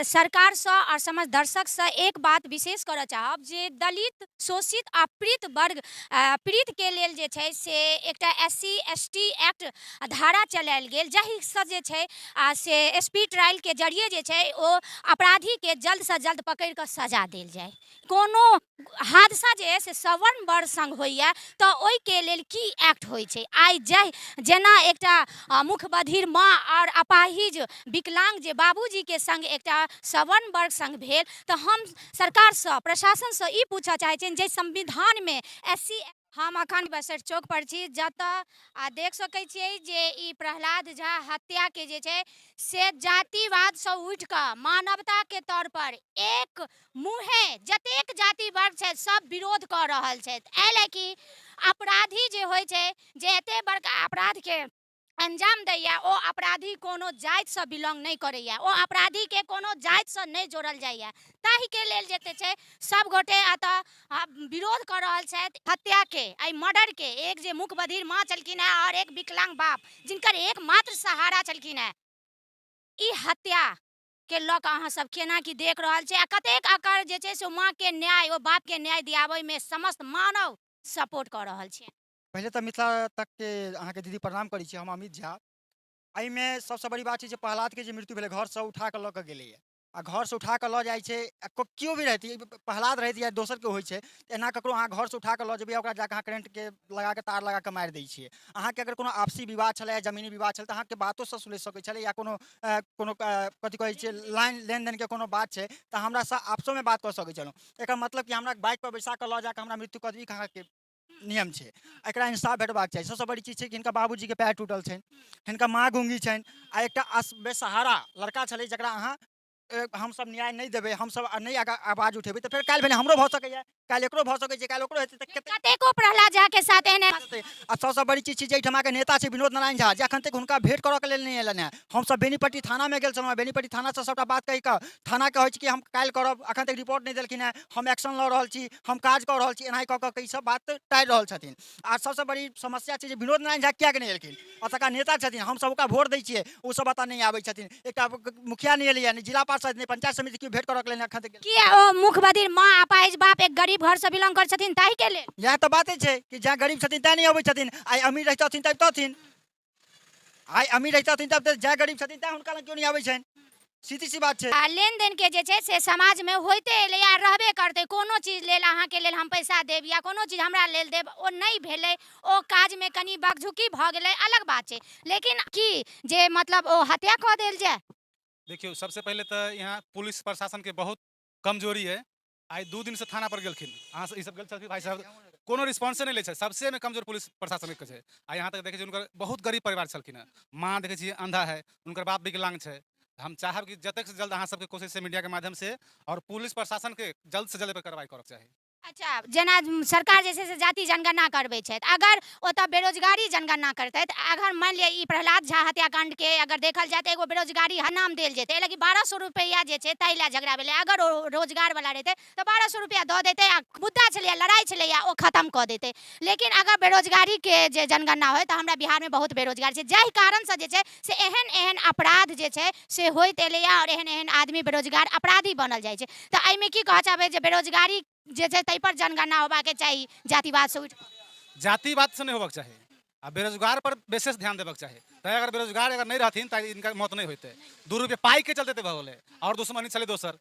सरकारसँ आओर समस्त दर्शकसँ एक बात विशेष करऽ चाहब जे दलित शोषित आ पीड़ित वर्ग पीड़ितके लेल जे छै से एकटा S C S T act धारा चलायल गेल, जाहिसँ जे छै आ से स्पीड ट्रायलके जरिए जे छै ओ अपराधीके जल्दसँ जल्द पकड़ि कऽ सजा देल जाय। कोनो हादसा जे अइ से सवर्ण वर्ग सङ्ग होइए तऽ ओहिके लेल की एक्ट होइ छै? आइ जाहि जेना एकटा मुख बधिर माँ आओर अपाहिज विकलांग जे बाबूजीके सङ्ग एकटा सवर्ण वर्ग सङ्ग भेल, तऽ हम सरकारसँ प्रशासनसँ ई पूछऽ चाहै छियनि जे संविधानमे एस सी। हम अखन बसर चौक पर छी, जतऽ आ देख सकै छियै जे ई प्रहलाद झा हत्याके जे छै से जातिवादसँ उठि कऽ मानवताके तौर पर एक मुँहे जतेक जाति वर्ग छथि सब विरोध कऽ रहल छथि। एहि लए कि अपराधी जे होइ छै, जे एते बड़का अपराधके अंजाम दैया, ओ अपराधी कोनो जातिसँ बिलोंग नहि करैया, ओ अपराधीके कोनो जातिसँ नहि जोड़ल जाइया। ताहिके लेल जते छै सब गोटे एतऽ विरोध कऽ रहल छथि हत्याके, एहि मर्डरके। एक जे मूक बधिर माँ छलखिन हेँ आओर एक विकलांग बाप, जिनकर एकमात्र सहारा छलखिन हेँ, ई हत्या के लऽ कऽ अहाँ सब केना की देख रहल छै आ कतेक एकर जे छै से माँके न्याय ओ बापके न्याय दियाबैमे समस्त मानव सपोर्ट कऽ रहल छै। पहिले तऽ मिथिला तकके अहाँके दीदी प्रणाम करै छी। हम अमित झा। एहिमे सबसँ बड़ी बात छै जे प्रहलादके जे मृत्यु भेलै, घरसँ उठा कऽ लऽ कऽ गेलैए आ घरसँ उठा कऽ लऽ जाइ छै, केओ भी रहती, प्रहलाद रहैत या दोसर केओ होइ छै, एना ककरो अहाँ घरसँ उठा कऽ लऽ जेबै, ओकरा जाकऽ अहाँ करेंटके लगा कऽ तार लगा कऽ मारि दै छियै। अहाँके अगर कोनो आपसी विवाद छलै या जमीनी विवाद छलै तऽ अहाँके बातोसँ सुलझि सकै छलै, या कोनो कोनो कथी कहै छै लाइन लेनदेनके कोनो बात छै तऽ हमरासँ आपसोमे बात कऽ सकै छलहुँ। एकर मतलब कि हमरा बाइकपर बैसा कऽ लऽ जाकऽ हमरा मृत्यु कऽ दी, अहाँके नियम छै? एकरा इंसाफ भेटबाक चाही। सबसँ बड़ी चीज छै कि हिनका बाबूजीके पैर टूटल छनि, हिनका माँ गूंगी छनि आ एकटा बेसहारा लड़का छलै, जकरा अहाँ हमसब न्याय नहि देबै, हमसब नहि आगाँ आवाज उठेबै तऽ फेर काल्हि भेने हमरो भऽ सकैए, काल्हि एकरो भऽ सकै छै, काल्हि ओकरो हेतै। तऽ कतेको प्रहलाद झा के साथ एहने आ सबसँ बड़ी चीज छै जे एहिठमाके नेता छै विनोद नारायण झा, जे अखन तक हुनका भेंट करऽके लेल नहि अयलनि हेँ। हमसब बेनीपट्टी थानामे गेल छलहुँ हेँ। बेनीपट्टी थानासँ सबटा बात कहि कऽ थाना कहै छै कि हम काल्हि करब, अखन तक रिपोर्ट नहि देलखिन हेँ। हम एक्शन लऽ रहल छी, हम काज कऽ रहल छी, एनाही कऽ कऽ ई सब बात टारि रहल छथिन। आ सबसँ बड़ी समस्या छै जे विनोद नारायण झा किएक नहि एलखिन? एतुका नेता छथिन, हमसब ओकरा वोट दै छियै, ओ सब एतऽ नहि आबै छथिन। एकटा मुखिया नहि एलैया, नहि जिला पार्षद, नहि पंचायत समिति, केओ भेंट करऽके लेल अखन तक। किया ओ मुख बधिर माँ अपाहिज बाप एक गरीब घर से बिलोंग करै छथिन ताहि के लेल? इएह तऽ बाते छै कि जहाँ गरीब छथिन तैं नहि अबै छथिन। आइ अमीर रहितथिन तब तथिन, आइ अमीर रहितथिन तब तऽ जहाँ गरीब छथिन तैं हुनका लग केओ नहि आबै छनि, सीधी सी बात छै। आ लेन देन के जे छै से समाज मे होइते एलै आ रहबे करतै। कोनो चीज लेल अहाँके लेल हम पैसा देब या कोनो चीज हमरा लेल देब, ओ नहि भेलै, ओ काजमे कनि बकझुकी भऽ गेलै, अलग बात छै, लेकिन की जे मतलब ओ हत्या कऽ देल जाय? देखियौ, सबसे पहिले तऽ यहाँ पुलिस प्रशासन के बहुत कमजोरी है। आइ 2 दिन से थाना पर गेलखिन, अहाँ ई सब गेल छलखिन भाई साहब, कोनो रिस्पॉन्से नहि लै छै। सबसे में कमजोर पुलिस प्रशासन के छै। आ यहाँ तक देखै छी हुनकर बहुत गरीब परिवार छलखिन हेँ, माँ देखै छियै अंधा है, हुनकर बाप विकलांग छै। हम चाहब कि जतेक से जल्द अहाँ सबके कोशिश से मीडिया के माध्यम से और पुलिस प्रशासन के जल्द से जल्द एहि पर कार्रवाई करक चाही। अच्छा, जेना सरकार जे छै से जाति जनगणना करबै छथि, अगर ओतऽ बेरोजगारी जनगणना करतै, अगर मानि लिअ ई प्रहलाद झा हत्याकाण्डके अगर देखल जाय तऽ एगो बेरोजगारी नाम देल जेतै, लेकिन 1200 रुपैआ जे छै ताहि लए झगड़ा भेलै। अगर ओ रोजगारवला रहितै तऽ 1200 रुपैआ दऽ दैतै आ मुद्दा छलैए, लड़ाइ छलैए, ओ खतम कऽ दैतै। लेकिन अगर बेरोजगारीके जे जनगणना होइ तऽ हमरा बिहारमे बहुत बेरोजगार छै, जाहि कारणसँ जे छै से एहन एहन अपराध जे छै से होइत एलैए आओर एहन एहन आदमी बेरोजगार अपराधी बनल जाइ छै। तऽ एहिमे की कहऽ चाहबै जे बेरोजगारी जे छै ताहिपर जनगणना होबाके चाही, जातिवादसँ उठि? जातिवादसँ नहि होबाक चाही आ बेरोजगार पर विशेष ध्यान देबाक चाही। तैँ अगर बेरोजगार अगर नहि रहथिन तऽ इनका मौत नहि होइतै। 2 रुपये पाइके चलते तऽ भऽ गेलै आओर दुश्मनी छलै दोसर।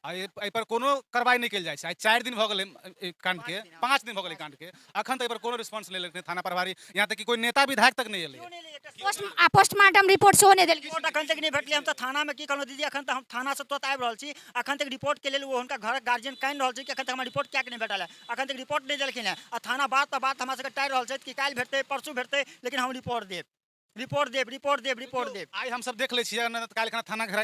आ एहिपर कोनो कार्रवाई नहि कयल जाइ छै। आइ 4 दिन भऽ गेलै ई काण्डके, 5 दिन भऽ गेलै काण्डके, अखन तक एहिपर कोनो रिस्पॉन्स नहि लेलखिन थाना प्रभारी, यहाँ तक कि कोइ नेता विधायक तक नहि एलै। आ पोस्टमार्टम रिपोर्ट सेहो नहि देलखिन। रिपोर्ट अखन तक नहि भेटलै। हम तऽ थानामे की कहलहुँ दीदी, अखन तऽ हम थानासँ तुरंत आबि रहल छी। अखन तक रिपोर्टके लेल ओ हुनका घरक गार्जियन कानि रहल छै कि अखन तक हमरा रिपोर्ट किएक नहि भेटल है, अखन तक रिपोर्ट नहि देलखिन हेँ। आ थाना बात तऽ बात हमरा सबके टारि रहल छथि कि काल्हि भेटतै, परसू भेटतै, लेकिन हम रिपोर्ट देब, रिपोर्ट देब, रिपोर्ट देब, रिपोर्ट देब। आइ हमसब देख लै छियै, नहि तऽ काल्हि खना थाना घेरा,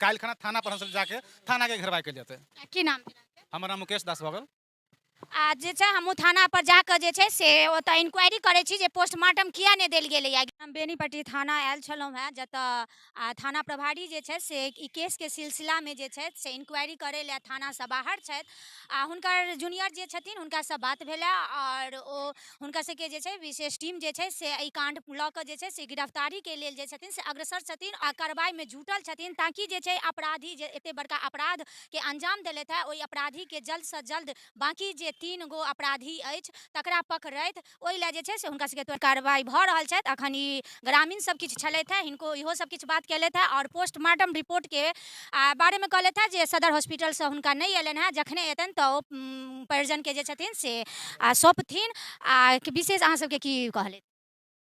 काल्हि खना थाना पर हमसब जाके थानाके घेरबाइ कयल जेतै। की नाम भेल? हमर नाम मुकेश दास भऽ गेल। आ जे छै हमहूँ थाना पर जाकऽ जे छै से ओतऽ इंक्वायरी करै छी जे पोस्टमार्टम किया नहि देल गेलैए। हम बेनीपट्टी थाना आयल छलहुँ हेँ, जतऽ थाना प्रभारी जे छै से ई केसके सिलसिलामे जे छै से इंक्वायरी करै लए थानासँ बाहर छथि आ हुनकर जूनियर जे छथिन हुनकासँ बात भेलै आओर ओ हुनका सबके जे छै विशेष टीम जे छै से एहि काण्ड लऽ कऽ जे छै से गिरफ्तारीके लेल जे छथिन से अग्रसर छथिन आ कार्रवाईमे जुटल छथिन, ताकि जे छै अपराधी जे एते बड़का अपराधके अंजाम देलथि हेँ ओहि अपराधीके जल्दसँ जल्द बाँकी जे 3 गो अपराधी अछि तकरा पकड़थि। ओहि लए जे छै से हुनका सबके कार्रवाई भऽ रहल छथि। अखन ई ग्रामीण सब किछु छलथि हेँ, हिनको इहो सब किछु बात केलथि हेँ आओर पोस्टमार्टम रिपोर्टके बारेमे कहलथि हेँ जे सदर हॉस्पिटलसँ हुनका नहि अयलनि हेँ, जखने एतनि तऽ ओ परिजनके जे छथिन से सौंपथिन। आ विशेष अहाँ सबके की कहलथि?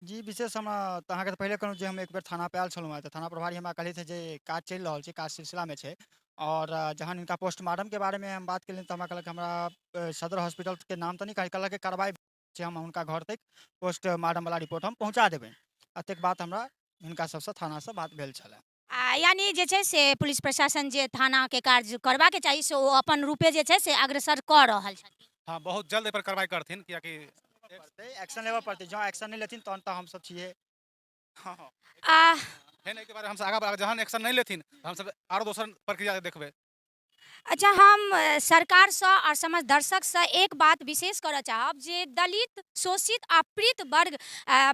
जी विशेष हम तऽ अहाँके तऽ पहिले कहलहुँ जे हम एक बेर थाना पर आयल छलहुँ हेँ तऽ थाना प्रभारी हमरा कहलथि जे काज चलि रहल छै, काज सिलसिलामे छै। आओर जहन हिनका पोस्टमार्टमके बारेमे हम बात केलियनि तऽ हमरा कहलक हमरा सदर हॉस्पिटलके नाम तऽ नहि कहलक, कहलक कार्रवाई छै, हम हुनका घर तक पोस्टमार्टम वाला रिपोर्ट हम पहुँचा देबनि। एतेक बात हमरा हिनका सबसँ थानासँ बात भेल छलै। आ यानी जे छै से पुलिस प्रशासन जे थानाके कार्य करबाके चाही से ओ अपन रूपे जे छै से अग्रसर कऽ रहल छथिन। हँ, बहुत जल्द एहिपर कार्रवाई करथिन, कियाकि एक्शन लेबऽ पड़तै। जँ एक्शन नहि लेथिन तहन तऽ हमसब छियै। हँ। आ फेर एहिके बारे हमसब आगाँ जहन एक्शन नहि लेथिन तऽ हमसब आरो दोसर प्रक्रिया देखबै। अच्छा, हम सरकारसँ आओर समस्त दर्शकसँ एक बात विशेष करऽ चाहब जे दलित शोषित आ पीड़ित वर्ग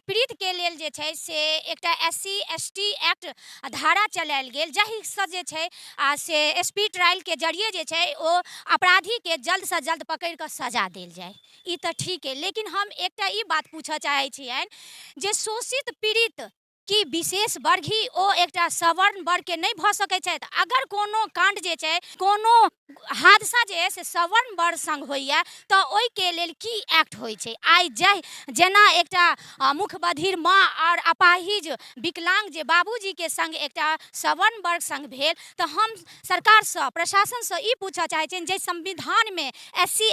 पीड़ितके लेल जे छै से एकटा SC ST act धारा चलायल गेल, जाहिसँ जे छै आ से स्पीड ट्रायलके जरिए जे छै ओ अपराधीके जल्दसँ जल्द पकड़ि कऽ सजा देल जाय। ई तऽ ठीक अइ, लेकिन हम एकटा ई बात पूछऽ चाहै छियनि जे शोषित पीड़ित की विशेष वर्ग ही ओ एकटा सवर्ण वर्गके नहि भऽ सकै छथि? अगर कोनो काण्ड जे छै, कोनो हादसा जे से सवर्ण वर्ग सङ्ग होइए तऽ ओहिके लेल की एक्ट होइ छै? आइ जाहि जेना एकटा मुख बधिर माँ आओर अपाहिज विकलांग जे बाबूजीके सङ्ग एकटा सवर्ण वर्ग सङ्ग भेल, तऽ हम सरकारसँ प्रशासनसँ ई पूछऽ चाहै छियनि जे संविधानमे SC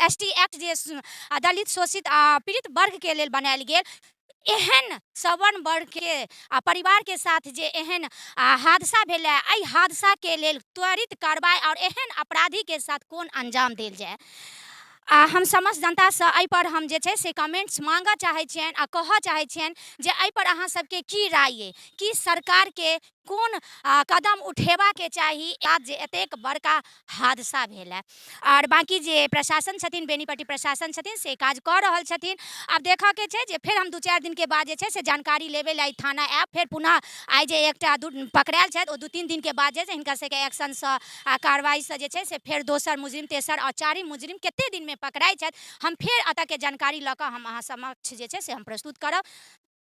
ST act जे दलित शोषित आ पीड़ित वर्गके लेल बनायल गेल, एहन सवर्ण वर्गके आ परिवारके साथ जे एहन हादसा भेलै, एहि हादसाके लेल त्वरित कार्रवाई आओर एहन अपराधीके साथ कोन अंजाम देल जाय। आ हम समस्त जनतासँ एहिपर हम जे छै से कमेंट्स माँगऽ चाहै छियनि आ कहऽ चाहै छियनि जे एहिपर अहाँ सबके की राय अइ, कि सरकारके कोन कदम उठेबाके चाही आज जे एतेक बड़का हादसा भेल है। आओर बाँकी जे प्रशासन छथिन, बेनीपट्टी प्रशासन छथिन, से काज कऽ रहल छथिन। आब देखऽके छै जे फेर हम 2-4 दिनके बाद जे छै से जानकारी लेबै लए थाना आयब। फेर पुनः आइ जे एकटा दू पकड़ायल छथि ओ 2-3 दिनके बाद जे छै हिनका सबके एक्शनसँ आ कार्रवाईसँ जे छै से फेर दोसर मुजरिम, तेसर आओर चारिम मुजरिम कते दिनमे पकड़ाइ छथि, हम फेर एतऽके जानकारी लऽ कऽ हम अहाँ समक्ष जे छै से हम प्रस्तुत करब।